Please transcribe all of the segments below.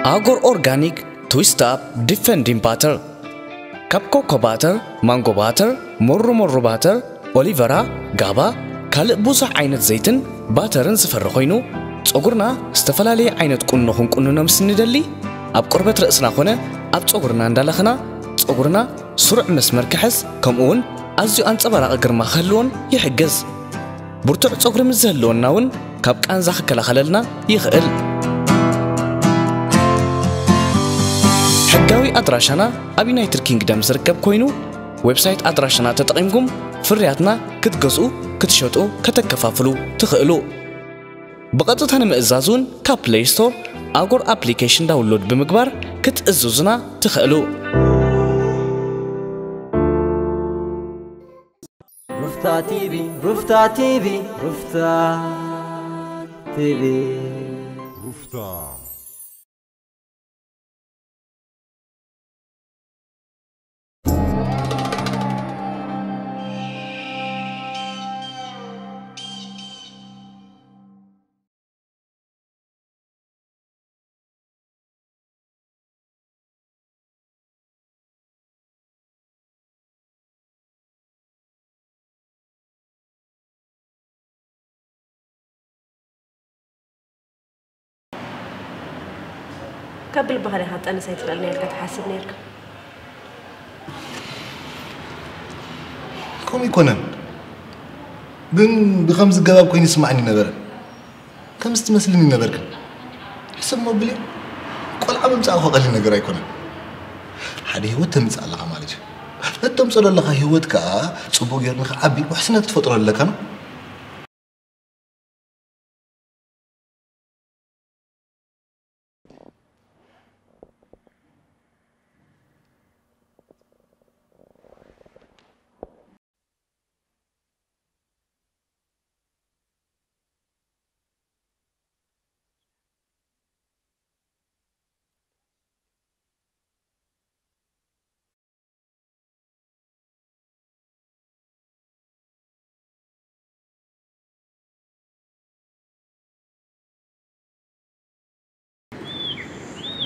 ኣጎር ኦርጋኒክ ትዊስት ኣፕ ዲፈንዲንግ ባተር፣ ካብ ኮኮ ባተር፣ ማንጎ ባተር፣ ሞሩ ሞሩ ባተር፣ ኦሊቨራ፣ ጋባ፣ ካልእ ብዙሕ ዓይነት ዘይትን ባተርን ዝፈሪ ኮይኑ፣ ጸጉርና ዝተፈላለየ ዓይነት ቁኖ ክንቁንኖ ምስ እንደሊ፣ ኣብ ቆርበት ርእስና ኮነ ኣብ ጸጉርና እንዳለኽና፣ ጸጉርና ስሩዕ መስመር ክሕዝ፣ ከምኡ እውን ኣዝዩ ኣንጸባራቒ ግርማ ክህልዎን ይሕግዝ። ብርቱዕ ጸጉሪ ምስ ዝህልወና እውን ካብ ቃንዛ ክከላኸለልና ይኽእል። ሕጋዊ ኣድራሻና ኣብ ዩናይትድ ኪንግደም ዝርከብ ኮይኑ፣ ዌብሳይት ኣድራሻና ተጠቒምኩም ፍርያትና ክትገዝኡ፣ ክትሸጡ፣ ከተከፋፍሉ ትኽእሉ። ብቐጥታ ንምእዛዝ እውን ካብ ፕሌይ ስቶር ኣጎር ኣፕሊኬሽን ዳውንሎድ ብምግባር ክትእዝዙና ትኽእሉ። ሩፍታ ቲቪ፣ ሩፍታ ቲቪ፣ ሩፍታ ቲቪ። ሩፍታ። ካብ ብልብኻ ዲኻ ጠንስ ኣይትኽእል ነርካ ትሓስብ ነርካ? ከምኡ ኣይኮነን፣ ግን ብኸምዚ ገባብ ኮይኑ ይስማዓኒ ነበረ። ከምዚ ትመስልኒ ነበርክን። ሕሰብ እሞ ብሌን፣ ቆልዓ ምምጻእ እኮ ቀሊል ነገር ኣይኮነን። ሓደ ህይወት ተምጽእ ኣለኻ ማለት እዩ። ነቲ ተምጽኦ ዘለኻ ህይወት ከኣ ጽቡቕ ጌርካ ንኽዓቢ ውሕስነት ክትፈጥሮ ኣለካ ነው።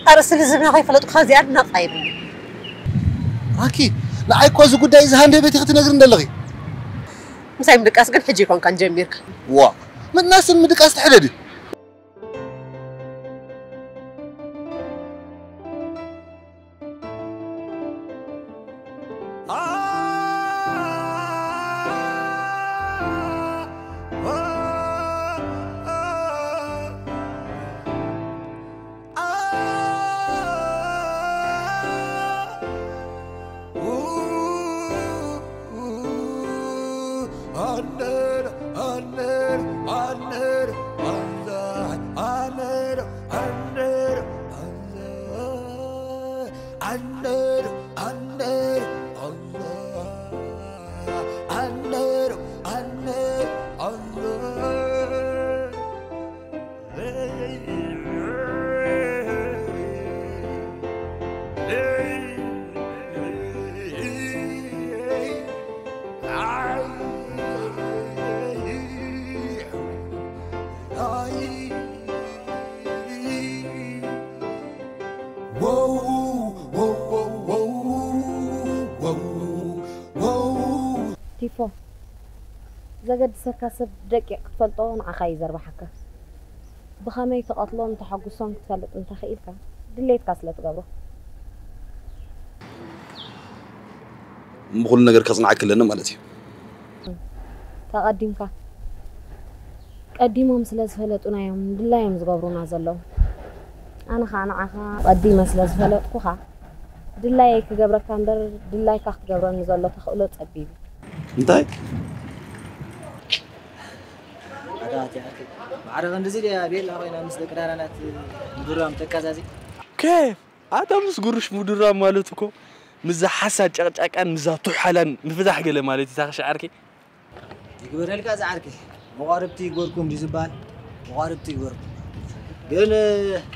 ኣርእስቲ ልዝብና ከይፈለጥኩኻ እዚኣ ኣድናቕ ኣይብልን። ኣኪ፣ ንዓይ እኮ እዚ ጉዳይ እዚ ሃንደበቲ ክትነግርኒ ዘለኺ። ምሳይ ምድቃስ ግን ሕጂ ይኮንካን ጀሚርካ። ዋ፣ ምጥናስን ምድቃስ ትሕደድ እዩ። ቲፎ፣ ዘገድሰካ ሰብ ደቂቕ ክትፈልጦ ንዓኻ እዩ ዘርብሓካ። ብኸመይ ትቐትሎን ተሐጉሶን ክትፈልጥ እንተኽኢልካ፣ ድሌትካ ስለ ትገብሮ። ብኹሉ ነገር ከጽንዓካ ኣለኒ ማለት እዩ። ተቐዲምካ። ቀዲሞም ስለ ዝፈለጡና እዮም ድላዮም ዝገብሩና ዘለዉ። ኣነ ኸኣ ንዓኻ ቀዲመ ስለ ዝፈለጥኩኻ፣ ድላየይ ክገብረካ እምበር ድላይካ ክትገብረኒ ዘሎ ተኽእሎ ጸቢብ እዩ። እንታይ? ኣታ ኣቲ ዓርከይ፣ ማዕረ ክንድዚ ድያ ቤላ ኮይና ምስ ደቂ ዳናናት ምድራም ተቃዛዚ? ኬፍ? ኣታ ምስ ጉሩሽ ምድራም ማለት እኮ ምስዛ ሓሳድ ጨቕጫቃን ምስዛ ቱሓላን ምፍታሕ ገለ ማለት እዩ፣ ታኽሽ ዓርከይ። ይግበረልካ ዝዓርከይ። መቋርብቲ ይግበርኩም ድዩ ዝበሃል? መቋርብቲ ይግበርኩም። ግን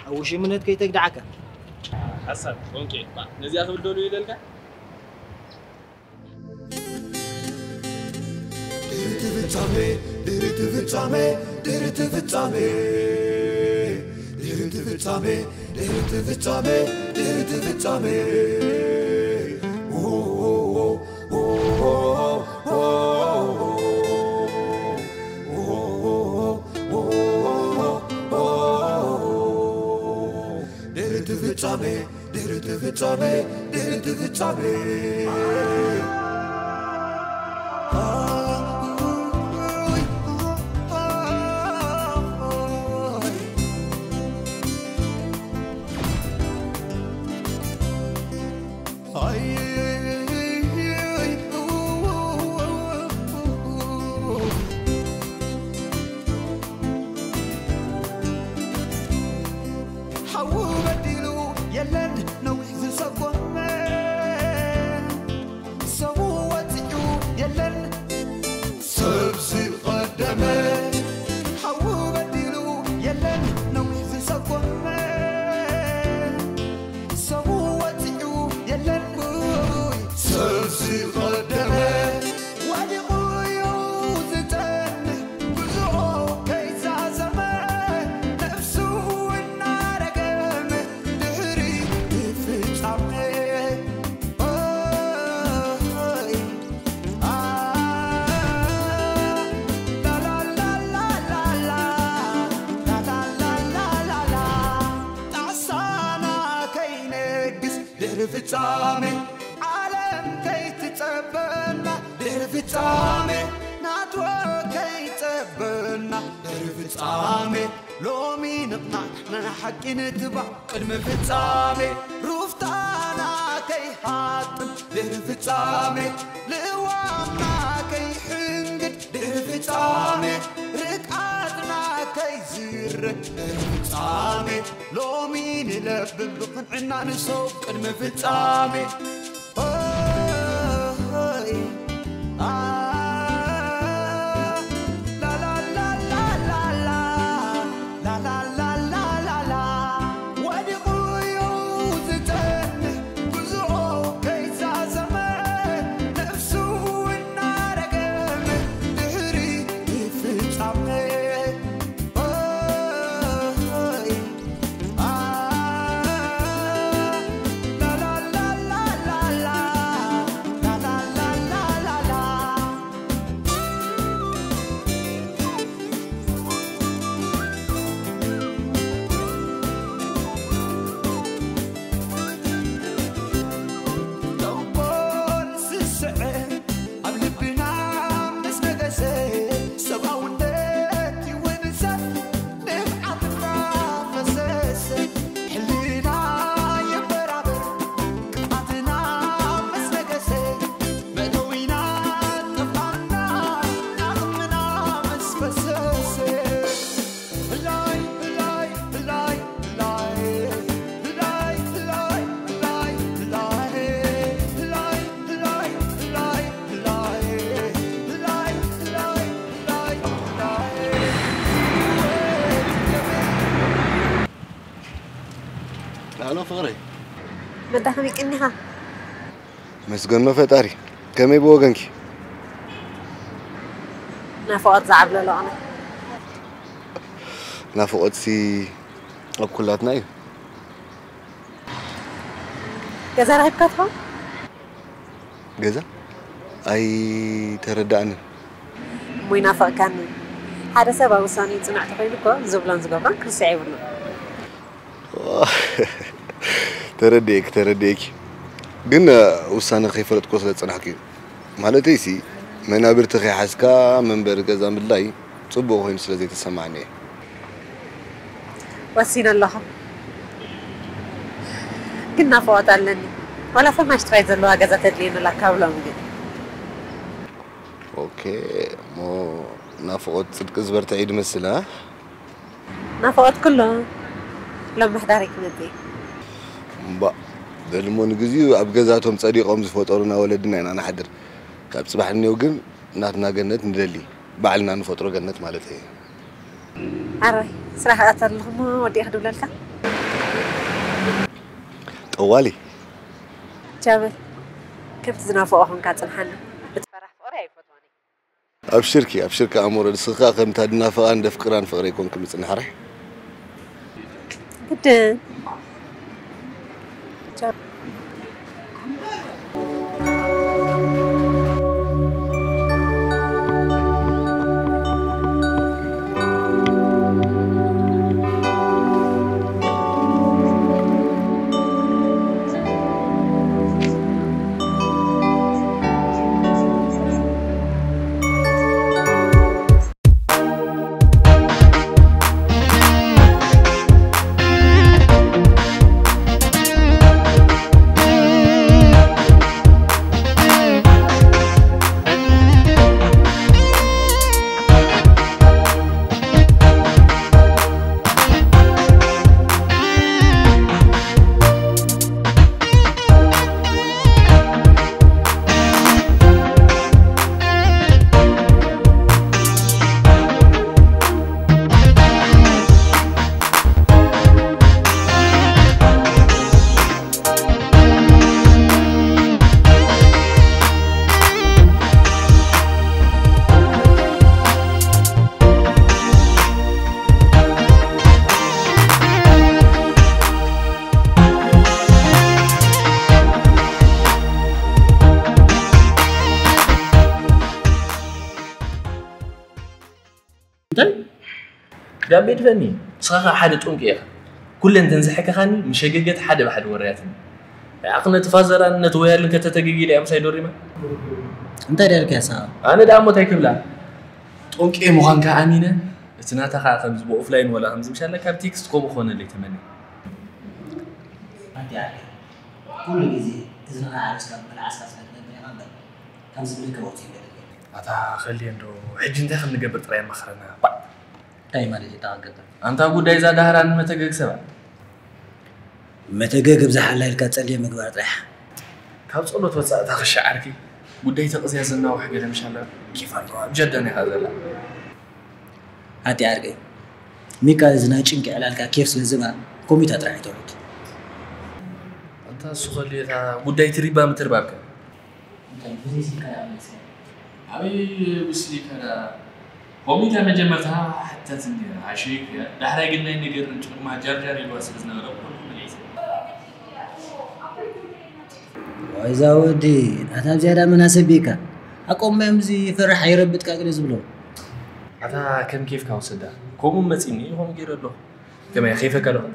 ኣብ ውሽምነት ከይተግድዓካ። ሓሳብ፣ ኦኬ፣ ባ፣ ነዚኣ ክብል ደልዩ ኢለልካ? ድሕሪቲ ፍጻሜ፣ ድሕሪቲ ፍጻሜ፣ ድሕሪቲ ፍጻሜ፣ ድሕርቲ ፍጻሜ ድሕርቲ ፍጻሜ ድሕርቲ ፍጻሜ ድሕርቲ ፍጻሜ ድሕርቲ ፍጻሜ ድሕርቲ ፍጻሜ ሓዉ በዲሉ የለን ነዊሕ ዝሰጎመ ሰቡ ወፂዑ የለን ሰብ ዝቐደመ ሓዉ በዲሉ የለን ነዊሕ ዝሰጎመ ሰቡ ወፂዑ የለን ሰብ ዝቐደመ ወዲቑ እዩ ዝፀንሕ ጉዞ ከይዛዘመ ነፍሱ እናረገመ ድሕሪ ፍጻሜ ጣሳና ከይነግስ ድሕሪ ፍጻሜ ዓለም ከይትጸበና ድሕሪ ፍጻሜ ናትወ ከይጸበና ድሕሪ ፍጻሜ ሎሚ ንቕናዕ ንሓቂ ንትባዕ ቅድሚ ፍጻሜ ሩፍታና ከይሃጥም ድሕሪ ፍጻሜ ልዋምና ከይሕንግድ ድሕሪ ፍጻሜ ርቃትና ከይዝረግ ድሕሪ ፍጻሜ ሎሚ ንለብም ብቕንዕና ንሰው ቅድሚ ፍጻሜ ላሎ ፍቕረይ መዳኸም ይቅኒኻ መስገኖ ፈጣሪ ከመይ ብወገንኪ ናፍቆት ዝዓብለሎ ኣነ ናፍቆትሲ ኣብ ኩላትና እዩ ገዛ ረኺብካ ትኸውን ገዛ ኣይተረዳእንን እሞ ይናፍቕካኒ ሓደ ሰብ ኣብ ውሳኔ ፅኑዕ ተኮይኑ እኮ ዝብሎን ዝገብሮን ክርስዕ ይብሉ ተረዲኤኪ ተረዲኤኪ ግን ውሳነ ከይፈለጥኮ ስለ ዝፀናሕኩ እዩ ማለተይሲ መናብርቲ ከይሓዝካ መንበሪ ገዛ ምድላይ ፅቡቅ ኮይኑ ስለ ዘይተሰማዓኒ እየ ወሲነ ኣለኹ ግን ናፍቆት ኣለኒ ዋላ ፈማሽ ጥራይ ዘለዋ ገዛ ተድልየኒ ኣላ ካብ ሎሚ ግን ኦኬ እሞ ናፍቆት ፅድቂ ዝበርትዕ እዩ ድመስል እ ናፍቆት ኩሉ ሎም ምሕዳረይ ክመፅእ እዩ እምባእ በልሞ ንግዚኡ ኣብ ገዛቶም ፀዲቆም ዝፈጠሩና ወለድና ኢና ንሓድር ካብ ፅባሕ እኒው ግን ናትና ገነት ንደሊ ባዕልና ንፈጥሮ ገነት ማለት እዩ ኣረ ስራሕ ኣት ኣለኹ እሞ ወዲእ ክድብለልካ ጠዋሊ ቻበል ከምቲ ዝናፍቆ ኮንካ ፅንሓኒ እቲ ፈራሕ ፍቅሪ ኣይፈትዋን ኣብሽርኪ ኣብሽርኪ ኣሞረ ንስኻ ከምታ ድናፍቓን ደፍቅራን ፍቕረይ ኮንክ ምጽንሓረ ግድን። እንታይ? ጋቤ ድፈኒ። ንስኻ ኸኣ ሓደ ጡንቂ ኢኻ። ኩለን ተን ዝሕከኻኒ፣ ምሸገገት ሓደ ብሓደ ወረያትኒ። ኣኽ ነቲ ፋዘራን ነቲ ወያልን ከተተገጊለ እያ ምሳይ ዶሪማ። እንታይ ደርክ ያሳ? ኣነ ደኣ እሞ እንታይ ክብላ? ጡንቂ ምዃንካ ኣሚነ፣ እቲ ናታ ኸኣ ከምዚ ብኦፍላይን ወላ ከምዚ ምሻለ ካብ ቴክስት ከምኡ ክኾነለይ ተመኒ። ኣንቲ ኣርኪ፣ ኩሉ ግዜ እዝንኻ ዓሪስካ ብመልዓስካ ስለ ትነብር ኢኻ እምበር፣ ካብ ዝብለካ ወፂኡ ይበልል። ኣታ ኸልየ እንዶ፣ ሕጂ እንታይ ከም ንገብር ጥራይ ኣማኽረና። ባዕ! እንታይ ማለት እዩ፣ እንታይ ክንገብር? ኣንታ ጉዳይ እዛ ዳህራን መተገግ ሰባ። መተገግ ብዝሓላ ኢልካ ጸልየ ምግባር ጥራሕ። ካብ ጸሎት ወጻእ እታ ክሻ ዓርኪ፣ ጉዳይ ተቕዝያ ዘናውሕ ገለ ምሻላ፣ ኬፍ ኣለዋ፣ ኣብ ጀርዳን ኢኻ ዘላ። ኣቲ ዓርከይ፣ ሚካ እዚ ናይ ጭንቂ ዕላልካ ኬፍ ስለ ዝባ ኮሚታ ጥራሕ ይተውት። ኣንታ እሱ ኸልየ እታ ጉዳይ ትሪባ ምትርባብካ። እንታይ ብዘይ ስልካ እያ መሊስካ? ኣበይ ብስሊካ ደኣ? ኮሚታ መጀመርታ ሓተትኒ ነይራ፣ ኣሸይኩ እያ። ዳሕራይ ግን ናይ ነገር ጭርማ ጃርጃር ኢልዋ ስለ ዝነበረ ኩሉ መሊሰ። ዋይ እዛ ወዲ፣ ኣታ ኣብ ዝያዳ መናሰብ ቤካ። ኣቆም እዮም እዚ ይፈርሕ ኣይረብጥካ ገለ ዝብሎ። ኣታ ከም ኬፍካ ውሰዳ። ከምኡ መጺኒ ከምኡ ገይረ ኣለኹ። ከመይ ከይፈካ ኣለኹ?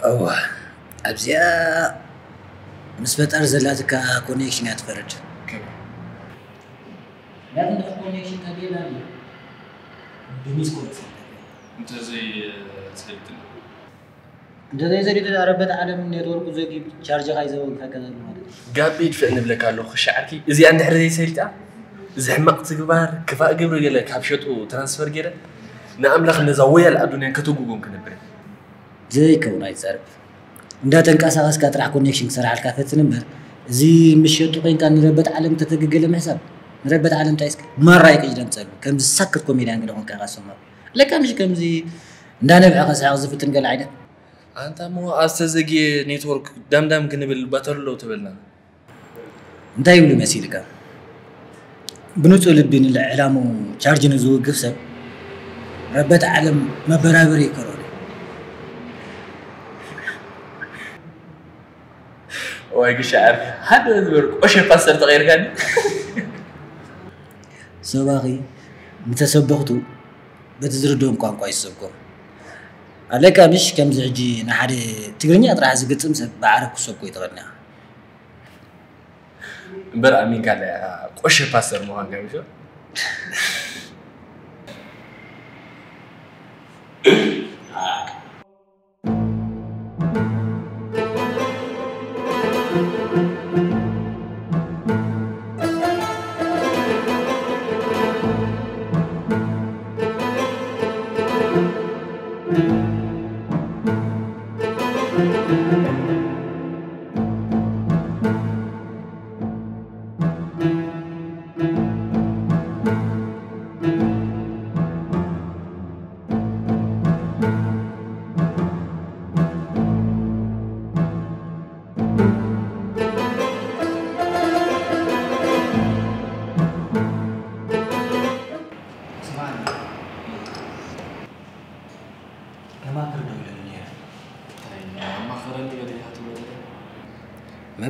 እዋ፣ ኣብዚኣ ምስ ፈጣሪ ዘላትካ ኮኔክሽን እያ ትፈርድ። ከመይ? ያትን ኮኔክሽን ከቤላ ብሚስ ኮል ሰደደ። እንተዘይ ሰልጥን። እንተዘይ ሰሊጡ ኣረበት ዓለም ኔትወርኩ ዘጊብ ቻርጅ ካይ ዘወግፈካ ዘሎ ማለት እዩ። ጋቤ ድፍዕ ንብለካ ኣለኹ ክሻ ዓርኪ። እዚኣ እንድሕር ዘይሰሊጣ፣ እዚ ሕማቕ ትግባር፣ ክፋእ ግብሪ ገለ ካብ ሸጡ ትራንስፈር ገይረ፣ ንኣምላኽ ነዛ ወያል ኣዱንያን ከተጉጎም ክነብር እየ። ዘይከውን ኣይትዛረብ። እንዳተንቀሳቐስካ ጥራሕ ኮኔክሽን ክሰርሓልካ ፈትን እምበር፣ እዚ ምስ ሸጡ ኮይንካ ንረበት ዓለም ተተግገለ ምሕሳብ። ንረበት ዓለም እንታይ እስከ ማራ ይቅጅ ደምጸሉ። ከምዚ ሳክት ኮሜድያን ገለ ኮንካ ኢኻ ትሰምዖ። ለካ ምሽ ከምዚ እንዳነብዐ ከስሕቕ ዝፍትን ገለ ዓይነት። ኣንታ እሞ ኣብ ዝተዘግየ ኔትወርክ ዳምዳም ክንብል ባተሪ ኣለዉ ተበልና። እንታይ ይብሉ መሲልካ? ብንጹህ ልቢ ንዕላሙ ቻርጅ ንዝውግፍ ሰብ ረበት ዓለም መበራበሪ ይከረሉ። ዋይ ግሻ ዓርኪ፣ ሓደ ዝበር ቆሸ ፓስተር ተቐይርካኒ። ሰባኺ ንተሰበኽቱ በቲ ዝርድኦም ቋንቋ ይሰብኮም። ኣለካ ምሽ ከምዚ ሕጂ ንሓደ ትግርኛ ጥራሕ ዝግጥም ሰብ ብዓረብ ክሰብኮ ይትኽእል ኢና። እምበር ኣሚንካ ኣለ ቆሸ ፓስተር ምዃንካ ምሽ?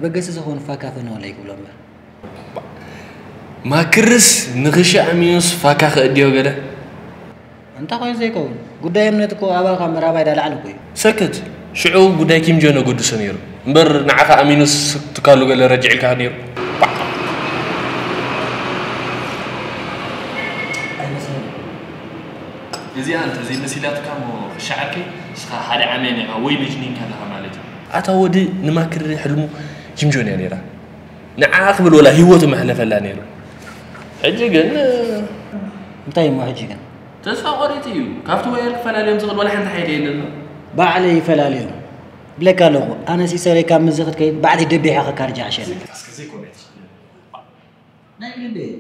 በገሲ ዝኾኑ ፋካ ፈነወለይ ክብሎ እምበር። ማክርስ ንኽሻ ኣሚኑስ ፋካ ከእድዮ ገለ። እንታይ ኮይኑ ዘይከውን? ጉዳይ እምነት እኮ ኣባኻ እምበር ኣባይ ዳ ላዕሊ እኮ እዩ። ሰክት። ሽዑ ጉዳይ ኪም ጆን ኣገድሶ ነይሩ። እምበር ንዓኻ ኣሚኑስ ትካሉ ገለ ረጅዕ ኢልካ ነይሩ። ኣይመስለንን። እዚኣ እንተ ዘይመሲላትካ እሞ ክሻዓርከይ፣ ንስኻ ሓደ ዓምያን ኢኻ ወይ መጅኒንካ ኣለኻ ማለት እዩ። ኣታ ወዲ ንማክሪ ሕልሙ ኪም ጆን እያ ነይራ። ንዓ ክብል ወላ ህይወቱ መሕለፈላ ነይሩ። ሕጂ ግን እንታይ እሞ ሕጂ ግን? ተስፋ ቆሪጡ እዩ። ካብቲ ወየር ክፈላልዮም ዝኽእል ወላ ሓንቲ ሓይሊ የለን። ባዕለይ ይፈላልዮም። ብለካ ኣለኹ፣ ኣነ ሲሰረይ ካብ ምዚ ክትከይድ ባዕለይ ደቢሐ ከካርጃ ዕሸል። እስከ ዘይኮነ ኣይትኽእል። ናይ ልበይ፣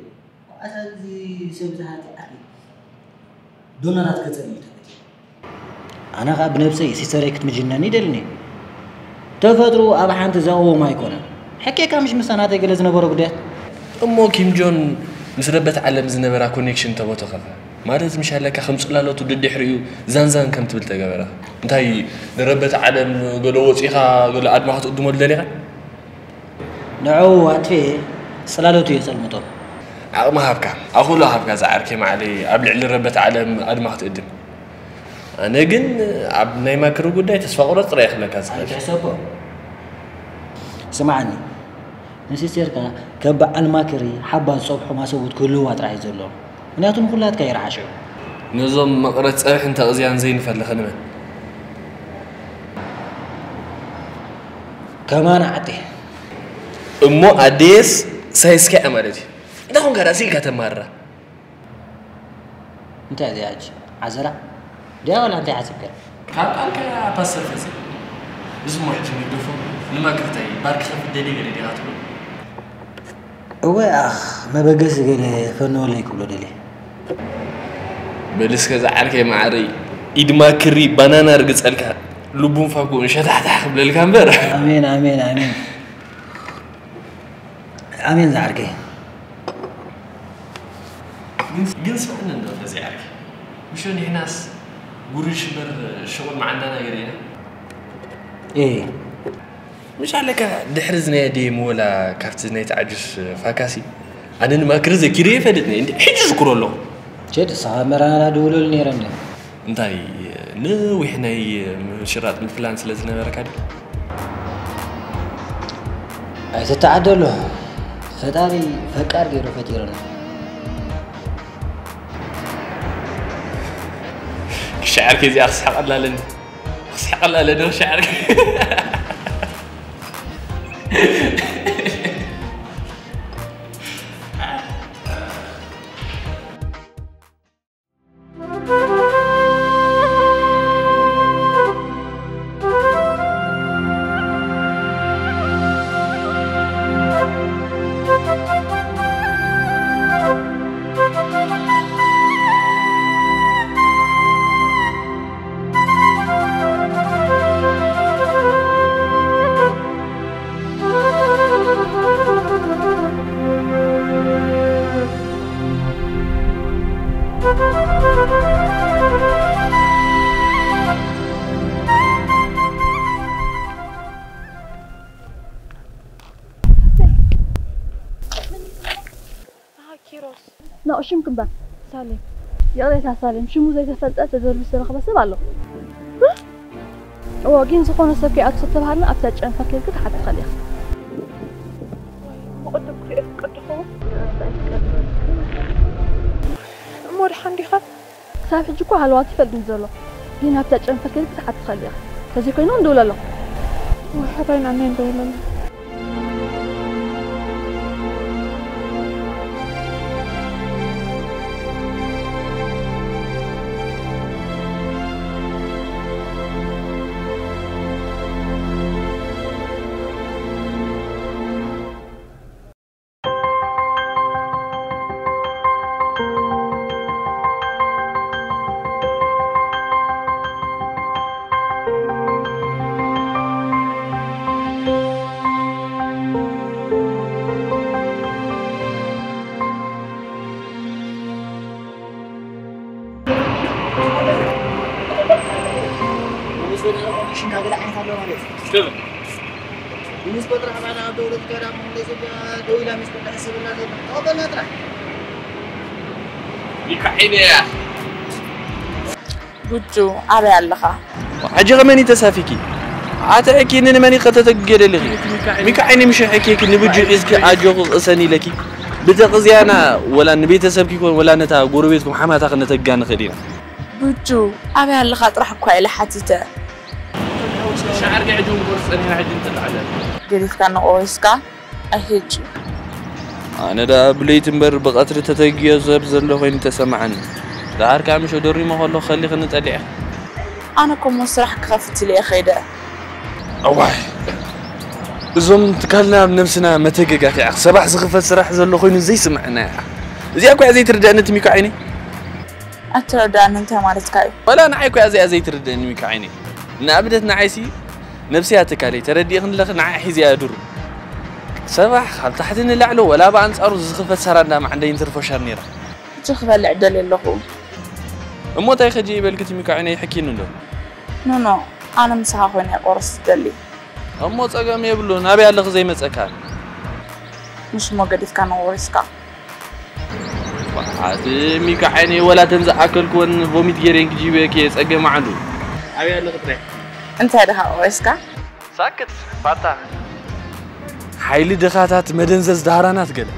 ኣታ እዚ ሰብ ዝሃቲ ዓቢ ዶናራት ከጸሪ እዩ ተፈትዩ። ኣነ ኸኣ ብነብሰይ ሲሰረይ ክትምጅነኒ ይደልኒ። ተፈጥሮ ኣብ ሓንቲ ዘቕውም ኣይኮነን። ሕኬካ ምሽ ምሳናተይ ገለ ዝነበሮ ጉዳያት። እሞ ኪም ጆን ምስ ረበት ዓለም ዝነበራ ኮኔክሽን ተበተኸኸ? ማለት ምሽ ኣለካ ከም ጽላሎቱ ደድሕሪኡ ዛንዛን ከም ትብል ተገበረ። እንታይ ንረበት ዓለም ገለ ወጺኻ ገለ ኣድማ ክትእድመሉ ደሊኻ? ንዕኡ ኣጥፊኤ ጽላሎቱ እየ ጸልምቶ። ዓቕሚ ሃብካ፣ ኣኽእሎ ሃብካ ዝዓርከይ ማዕለይ ኣብ ልዕሊ ረበት ዓለም ኣድማ ክትእድም። ኣነ ግን ኣብ ናይ ማክሮ ጉዳይ ተስፋ ቁረጽ ጥራይ እየ ክብለካ ዝኽእል። ኣይትሕሰቦ። ስምዓኒ፣ ንሲስተርካ ከም በዓል ማክሪ ሓባ ዝጸብሑ ማሰቡት ክህልዋ ጥራሕ እዩ ዘሎ። ምኽንያቱ ንኹላትካ ይረሓሾ። ነዞም መቕረት ጸብሕን ተቕዝያን ዘይንፈልኽ ንመን? ከማን ዓጤ። እሞ ኣደየስ ሳይስካ እያ ማለት እዩ። እንታይ ኾንካ ደኣ ስኢልካ ተማርራ? እንታይ እዚኣ ሕጂ? ዓዘራ? ድያ ዋላ እንታይ ሓሲብካ? ካብ ቃልካ ፓስተር ፈጺ። እዚ እሞ ሕጂ ንግደፎ። ንማክርታይ ባር ክኸፍት ደልየ ገለ ዲኻ ትብሎ? እወ ኣኽ፣ መበገሲ ገለ ፈነወለይ ክብሎ ደልየ። በል እስከ ዝዓርከይ መዓረይ፣ ኢድ ማክሪ ባናና ርግጸልካ፣ ልቡን ፋኩኡን ሸታሕታሕ ክብለልካ እምበር። ኣሜን፣ ኣሜን፣ ኣሜን። ኣሜን ዝዓርከይ። ግን፣ ግን ስምዕኒ እንዶ ተዚዓርከይ። ምሽ ንሕናስ ጉርሽ እምበር ሽቑል መዓንዳና ገለ ኢና። እየ። ምሽ ኣለካ ድሕሪ እዚ ናይ ኣደይ ምወላ ካብቲ ናይ ተዓጁስ ፋካሲ ኣነ ንማክሪ ዘኪረ ይፈልጥ ነይ። እንዲ ሕጂ ዝክሮ ኣለኹ። ቸድ፣ ንስኻ መራና ደውለሉ ነይረ እንደ። እንታይ ነዊሕ ናይ ምሽራጥ ፕላን ስለ ዝነበረካ ድዩ? ኣይትተዓደሎ። ፈጣሪ ፈቃር ገይሩ ፈጢሩና። ክሻዓርከይ እዚኣ ክስሕቐላ ኣለኒ። ክስሕቐላ ኣለኒ ክሻዓርከይ። ኣሃ፣ ኪሮስ። ናኦ፣ ሽምኪ እምበር። ሳሌም። ይቕሬታ ሳሌም፣ ሽሙ ዘይተፈልጠ ተደርቢ ዝተረኽበ ሰብ ኣሎ። እወ፣ ግን ዝኾነ ሰብ ከይኣቱ ተተባሃልና ኣብታ ጨንፈር ኬድኪ ክትሓቲ ትኽእሊ ኢኺ። ወይ፣ ብቕድም ክሪኦ ይፍቀድ ዶ ይኸውን? እሞ ደሓን ዲኻ? ክሳብ ሕጂ እኮ ሃለዋቱ ይፈልጥን ዘሎ፣ ግን ኣብታ ጨንፈር ኬድኪ ክትሓቲ ትኽእሊ ኢኺ። ተዘይኮይኑ ንድውለሎም። ወይ፣ ሕራይ ንኣና ንድውለሎም። ሽንካ ገለ ዓይነት ኣለዎ ማለት እዩ። ሽንካ ጥራሕ ባዕላ ኣብ ደውለት ገዳ መሆን ኢትዮጵያ ደው ኢላ ሚስጥር ትሕስብላ ዘላ ተቐበልና ጥራሕ። ሚካኤል እያ። ቡጁ ኣበይ ኣለኻ? ሕጂ ከመን ተሳፊኪ ኣትዕኪኒ ንመን ከተተግጌ ደሊኺ? ሚካኤል ምሽ ሕኪኪ ንብጁ ሒዝኪ ኣጆኹ ቅሰኒ ኢለኪ ብተቕዝያና ወላ ንቤተሰብኪ ኮን ወላ ነታ ጎረቤትኩም ሓማታ ክነተጋ ንኽእል ኢና። ቡጁ ኣበይ ኣለኻ ጥራሕ እኳ ኢለ ሓቲተ። ሻዕር ገዕጁ ቁርጽ ጸኒና ሕጂ እንተላዓለ ገዲፍካ ንቆይስካ ኣይሄጂ ኣነ ደኣ ብለይቲ እምበር ብቐትሪ ተተግዮ ሰብ ዘሎ ኮይኑ ተሰማዓኒ። ደሓር ከዓ ምሽ ዶሪሞ ከሎ ከሊኽኒ ጠሊዐ። ኣነ ኮሞ ስራሕ ክኸፍት ኢለ እየ ከይደ። እዋይ እዞም ትካልና ኣብ ነብስና መተገጋፊያ ሰባሕ ዝኽፈት ስራሕ ዘሎ ኮይኑ ዘይስምዐና እያ። እዚኣ እኳ እያ ዘይትርድኣኒ እቲ ሚኮ ዓይነይ። ኣትረዳእኒ እንታይ ማለትካ እዩ? ወላ ንዓይ እኳ እያ እዚኣ ዘይትርድኣኒ ሚኮ ዓይነይ። ንኣብነት ንዓይሲ ነብስያ ትካለይ ተረዲእኽኒ ኣለኺ ንዓ ሒዝያ እያ ድሩ። ሰባሕ ካብ ታሕቲ ንላዕሎ ወላ ብኣንጻሩ ዝኽፈት ሰራ እንዳ ማዕንደይ እንትርፎ ሻር ነይራ። ሕጂ ክበልዕ ደልየ ኣለኹ። እሞ እንታይ ከጂ ይበልኪ እቲ ሚኮ ዓይነይ ይሕኪኒ ኣሎ። ኖኖ ኣነ ምሳኻ ኮይነ እየ ቆርስ ዝደሊ። እሞ ጸገም የብሉን ኣበይ ኣለኺ ዘይመጸካ? ምሽ እሞ ገዲፍካ ንቑሪስካ። ኣቲ ሚካ ዓይነይ ወላ ተን ዝኣከልክወን ቮሚት ገይረን ክጂበኪ እየ ጸገም ዓንዱ። ኣበይ ኣለኺ ጥራይ? እንታይ ድኻ ቆሪስካ? ሳክት ፋታ። ሓይሊ ድኻታት መደንዘዝ ዳህራናት ገለ።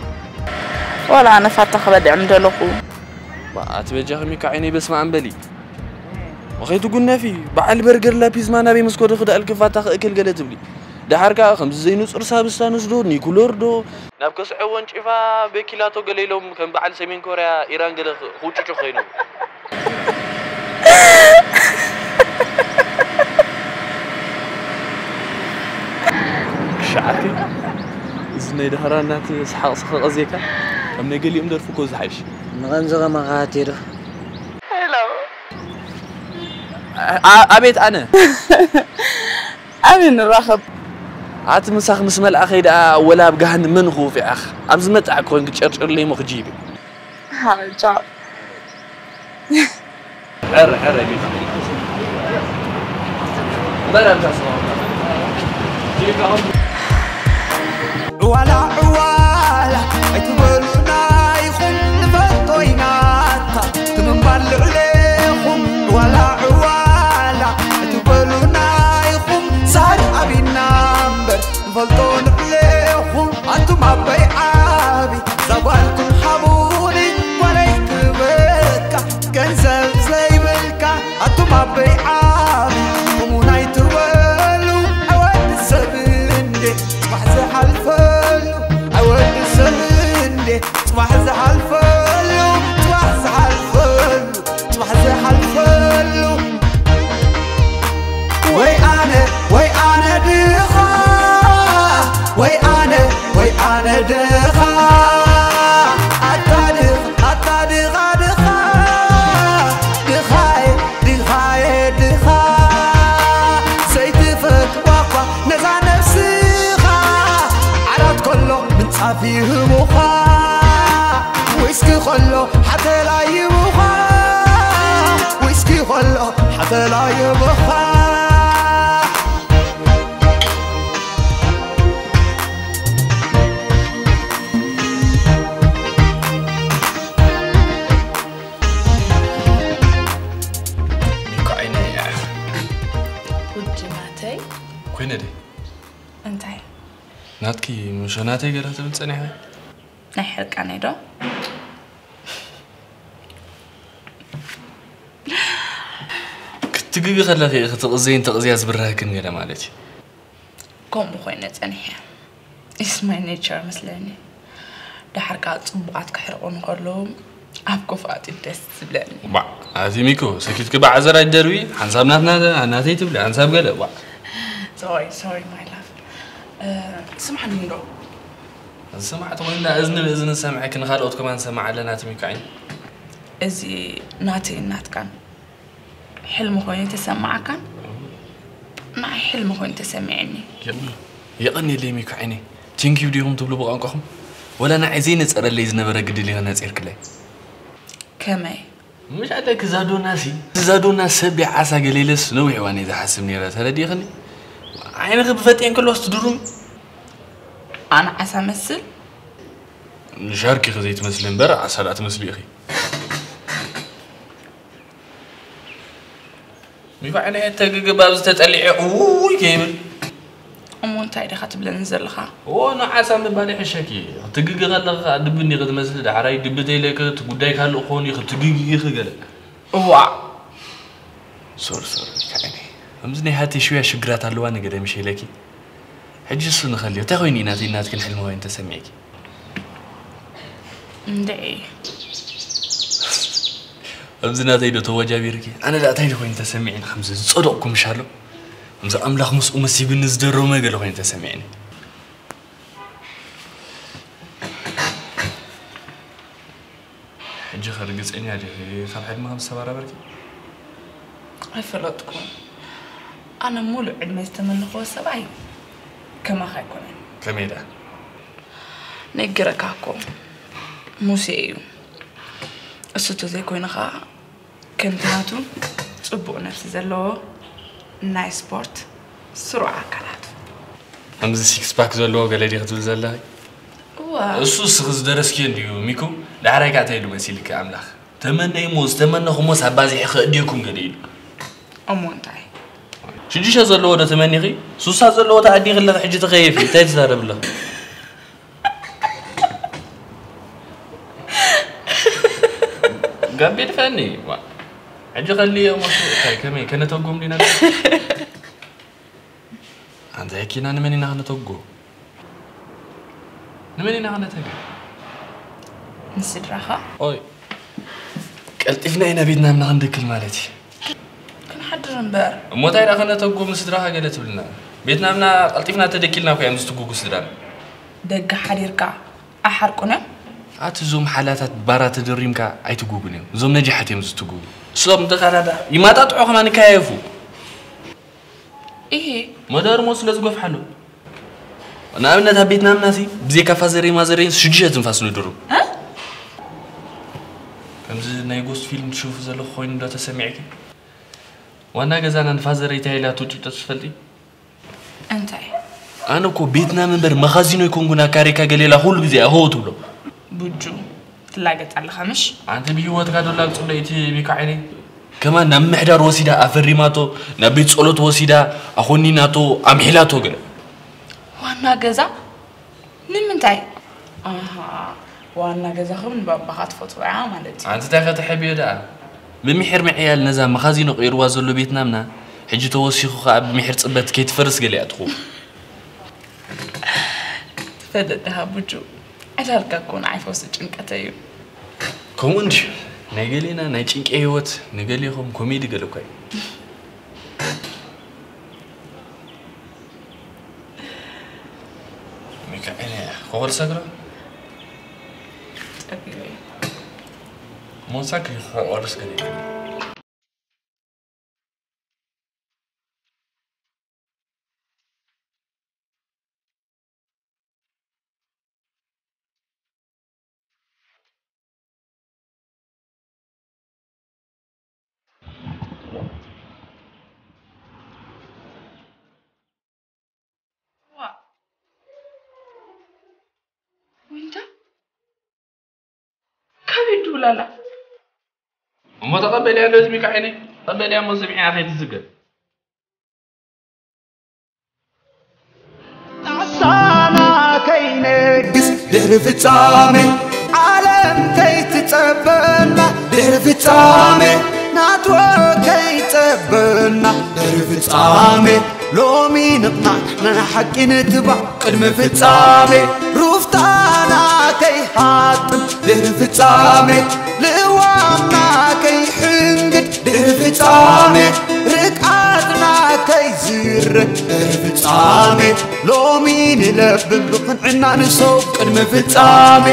ዋላ ኣነ ፋታ ክበልዕ ምደለኹ። ኣቲ በጃኺ ሚካ ዓይነይ በስመ ኣም በሊ። ወኸይትጉነፊ በዓል በርገር ላፒዝማ ናበይ ምስ ከዱ ክደኣልኪ ፋታ ክእክል ገለ ትብሊ። ደሓር ከኣ ከምዚ ዘይንጹር ሳብስታንስ ዶ ኒኩለር ዶ ናብ ከስዐ ወንጪፋ በኪላቶ ገለ ኢሎም ከም በዓል ሰሜን ኮርያ ኢራን ገለ ክውጭጩ ኮይኖም። ክሻዓኪ እዚ ናይ ዳህራ እናት ሰሓቕ ስኸ ቀዝየካ ካብ ናይ ገሊኦም ደርፊ እኮ ዝሓይሽ። ንቐምዚ ቐማኻ ኣትየ ዶ? ኣቤት ኣነ ኣበይ ንራኸብ? ኣቲ ምሳኽ ምስ መልኣኸይ ደኣ ወላ ኣብ ገሃን መን ክውፊዓኽ ኣብ ዝመጣዕ ክኾን ክጨርጭርለይ ሞ ክጂብ ሃጃ ሕረ ሕረ ጌታ ዕዋላ ዕዋላ ኣይትበሉና ኢኹም ንፈልጦ ኢናታ ትምንባር ልዕሌኹም ዕዋላ ዕዋላ ኣይትበሉና ኢኹም ሳር ኣቢና እምበር ንፈልጦ ልዕሌኹም ኣቱም ኣበይ ዓቢ ዛጓልኩም ሓቡኒ ጓለይ ትበካ ገንዘብ ዘይብልካ ኣቱም ኣበይ ዓቢ እሙን ኣይትበሉ ኣወዲ ሰብ እንዴ ጽባሕ ዝሓልፈሉ ኣወዲ ሰብ እንዴ ጽባሕ ዝሓልፈሉ ጽባሕ ዝሓልፈሉ ጽባሕ ዝሓልፈሉ ወይ ኣነ ወይ ኣነ ድኻ ወይ ኣነ ወይ ኣነ ድኻ ኣታ ድኻ ኣታ ድኻ ድኻ ድኻየ ድኻየ ድኻ ዘይትፈትዋ እኳ ነዛ ነብስኻ ዓራት ከሎ ምንጻፍ ይህቡኻ ዊስኪ ከሎ ሓተላ ይህቡኻ ዊስኪ ከሎ ሓተላ ይህቡኻ ሚኮ ዓይነይ እያ ውዲ ናተይ ኮይነ ድየ እንታይ ናትኪ ምሸ ናተይ ገለ ክትብል ጸኒሐ ናይ ሕርቃነይ ዶ ክትግቢ ከለኺ ክትቕዘይን ተቕዝያ ዝብረህክን ገለ ማለት እዩ ከምኡ ኮይነ ጸኒሐ is my nature መስለኒ ደሓር ከዓ ፅቡቃት ክሕርቑ እንከለዉ ኣብ ክፉኣት እዩ ደስ ዝብለኒ ባዕ ኣቲ ሚኮ ሰኪትኪ ባዕ ዘራጅ ደርቢ ሓንሳብ ናትና ናተይ ትብሊ ሓንሳብ ገለ ባዕ sorry sorry my love ስምዓኒ እንዶ ዝሰማዕ ተኾይንና እዝኒ ብእዝኒ ሰምዐኪ ንኻልኦት ከማን ሰማዕ ኣለና እቲ ሚኮ ዓይኒ እዚ ናተይ ናትካን ሕልሚ ኮይኑ ተሰማዓካን ንዓይ ሕልሚ ኮይኑ ተሰሚዕኒ የቐንየለይ ሚኮ ዓይኒ ቲንኪዩ ዲኹም ትብሉ ብቋንቋኹም ወላ ንዓይ ዘይነፀረለይ ዝነበረ ግድል ኢኸ ነፂርክለይ ከመይ ምሽ ኣለኪ ዛዶና ሲ ዛዶና ሰብ ዓሳ ገሌለስ ነዊሕ ዋን እየ ዝሓስብ ነይረ ተረዲእኽኒ ዓይንኺ ብፈጤን ከሎስ ትድሩም ኣነ ዓሳ መስል? ንሻርክ ኢኺ ዘይትመስሊ እምበር ዓሳ ደኣ ትመስሊ ኢኺ። ሚፋ ዓይነይ ተግግብ ኣብዚ ተጠሊዐ እውይ ከይብል። እሞ እንታይ ዲኻ ትብለኒ ዘለኻ? እዎ ንዓሳ ምባል ይሕሸኪ። ክትግጊ ከለኻ ድቢ እንዲኺ ትመስሊ፣ ዳሕራይ ድቢ ተይለኪ እቲ ጉዳይ ካልእ ክኾን እዩ ክትግጊ ኢኺ ገለ። እዋ። ሶሪ ሶሪ ሚካኤለይ። ከምዚ ናይ ሃቴ ሽውያ ሽግራት ኣለዋ ነገደ ምሽ ኢለኪ። ሕጂ እሱ ንኸልዮ እንታይ ኮይኑ እዩ ናተይ ናትክን ሕልሚ ኮይኑ ተሰሚዕኪ? እንድዒ። ከምዚ ናተይ ዶ ተወጃቢርኪ? ኣነ ደኣ እንታይ ዶ ኮይኑ ተሰሚዕኒ ከምዚ ዝጸደቕኩ ምሽ ኣሎ? ከምዚ ኣምላኽ ምስኡ መሲብኒ ዝደረመ ገለ ኮይኑ ተሰሚዕኒ። ሕጂ ከ ርግጸኛ ዲኺ ካብ ሕልሚ ከም ዝተባረበርኪ? ኣይፈለጥኩን። ኣነ ሙሉእ ዕድመ ዝተመለኽዎ ሰብኣይ ከማኻ ኣይኮነን። ከመይ ደኣ? ነጊረካ እኮ ሙሴ እዩ። እሱ ተዘይኮይኑ ኸኣ ከምቲ ናቱ ጽቡቕ ነብሲ ዘለዎ ናይ ስፖርት ስሩዕ ኣካላት። ከምዚ ሲክስ ፓክ ዘለዎ ገለ ዲኺ ትብል ዘለኺ? እዋ። እሱ እስኺ ዝደረስክዮ እንድዩ ሚኩ፣ ዳሕራይ ከኣ እንታይ ኢሉ መሲልኪ ኣምላኽ? ተመነይሞ ዝተመነኹሞስ ኣባዚሐ ከእድየኩም ገለ ኢሉ። እሞ እንታይ? ሽዱሽተ ዘለዎ ዶ ተመኒኺ? ሱሳ ዘለዎ ተኣዲኺ ኣለኺ፣ ሕጂ ተኸየፊ፣ እንታይ ትዛረቢ ኣለኺ? ጋቤ ድፈኒ፣ ዋ። ሕጂ ከልዮ እሞ እሱ እንታይ ከመይ ከነተጉም ዲና? ኣንታ ያኪና ንመን ኢና ክነተጎ? ንመን ኢና ክነተገ? ንስድራኻ? ኦይ፣ ቀልጢፍና ኢና ቤትናምና ክንድክል ማለት እዩ። ክንሓድር እምበር። እሞ እንታይ ደኣ ክነተጎ ምስ ስድራኻ ገለ ትብልና? ቤትናምና ቀልጢፍና ተደኪልና እኮ እዮም ዝትጉጉ ስድራና። ደገ ሓዲርካ ኣሓርቁን እዮም? ኣቲ እዞም ሓላታት ባራ ተደሪምካ ኣይትጉጉን እዮም። እዞም ነጃሓት እዮም ዝትጉጉ። እሶም ደኻዳዳ ይማጣጥዑ ከማን ይካየፉ። ኢሂ። መደርሞ ስለ ዝጎፍሓሉ። ንኣብነት ኣብ ቤትናምናሲ ብዘይካ ፋዘረይ ማዘረይን ሽዱሽተ ትንፋስ ንድሩ። እ? ከምዚ ናይ ጎስት ፊልም ትሽውፉ ዘለኹ ኮይኑ ዶ ተሰሚዕኪ? ዋና ገዛና ንፋዘረይ እንታይ ኢላቶ ጭብጠት ትፈልጢ? እንታይ? ኣነ እኮ ቤትናም እምበር መኻዚኖ ኣይኮንኩን ኣካሪካ ገሌላ ኩሉ ግዜ ኣሆ ትብሎ። ቡጁ፣ ትላገጽ ኣለኻ ምሽ? ኣንቲ ብህይወትካ ዶ ላግጽ ዶ እቲ ሚካኤለይ? ከማን ናብ ምሕዳር ወሲዳ ኣፈሪማቶ፣ ናብ ቤት ጸሎት ወሲዳ ኣኾኒናቶ፣ ኣምሒላቶ ገለ። ዋና ገዛ? ንምንታይ? ኣሃ፣ ዋና ገዛኹም ንባባኻ ትፈትዎ እያ ማለት እዩ። ኣንቲ እንታይ ከተሕብዮ ደኣ? ብምሒር ምዕያል ነዛ መኻዚኖ ቀይርዋ ዘሎ ቤትናምና፣ ሕጂ ተወሲኹ ኸኣ ብምሒር ጽበት ከይትፈርስ ገለ እያ ትኸውን። ትፈልጥ ዲኻ ቡጁ፣ ዕላልካ እኮ ንዓይ ፈውሲ ጭንቀተይ እዩ። ከምኡ እንድዩ። ናይ ገሌና ናይ ጭንቂ ህይወት ንገሌኹም ኮሜዲ ገለ እኳ እዩ። ሚካኤል፣ ኮኾል ሰግረ? ጸጊበ። ሞንሳክ ኮኾል ሰግረ። ዋ። ዊንታ? ካበይ ትውላላ? እሞ ተቐበልያ ዶ ዝሚካ ዓይነይ? ተቐበልያ እሞ ዝብዒ ኣኸይ ትዝገብ። ጣሳና ከይነግስ ድሕሪ ፍጻሜ፣ ዓለም ከይትጸበና ድሕሪ ፍጻሜ፣ ናትወ ከይጸበና ድሕሪ ፍጻሜ፣ ሎሚ ንቕናዕ ንሓቂ ንትባዕ ቅድሚ ፍጻሜ፣ ሩፍታና ከይሃጥም ድሕሪ ፍጻሜ፣ ልዋምና ከይሕንግድ ድሕሪ ፍጻሜ፣ ርግኣትና ከይዝረግ ድሕሪ ፍጻሜ፣ ሎሚ ንለብም ብቕንዕና ንሰው ቅድሚ ፍጻሜ።